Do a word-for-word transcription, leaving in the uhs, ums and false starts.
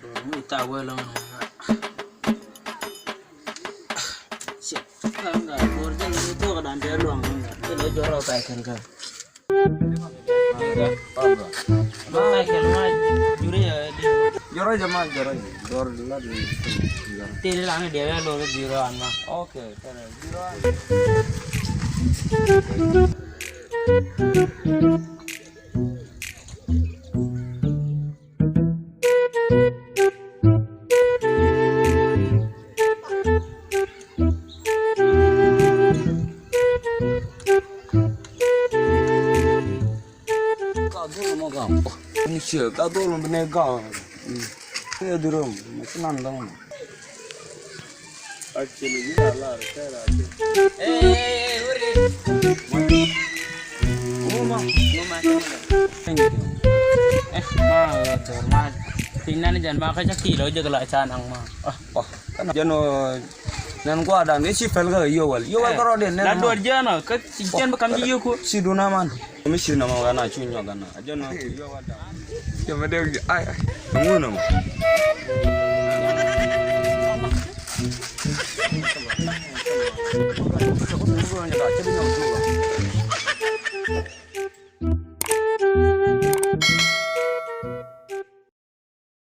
Dor mi ta wee lɔŋ. Shit. Ka ŋa dor jɛn ni tuɔk dan tɛ luaŋ. Kɛ lɔ jɔrɔ ka kɛn ka. Ma kɛn ma juri ya di. Jɔrɔ jɛ ma jɔrɔ jɛ. Dor la di. Tiri la ni dia ya lɔ di ro an ma. Okay, tɛnɛ di ro an. Ka dhol mɔ gam. Ni cie ka dhol mɔ bi ne gam. Ni dhol mɔ ci nan dɔŋ mɔ. Piny nani jɛn ma kä cä kilo jek la ca naŋ ma. Jɛn ɔ nɛn guadan kɛ ci pɛl kä yowal yowal kä rɔɔdiɛn nɛn la duɔr jɛn ɔ kä ci jɛn bi kam ci yioku. Ci duna man. Mi ci nɔmɔ ɣana cu nyɔk ɣana a jɛn ɔ yowal dan. Jɛ mɛ dee ai ai. Ŋun nɔmɔ.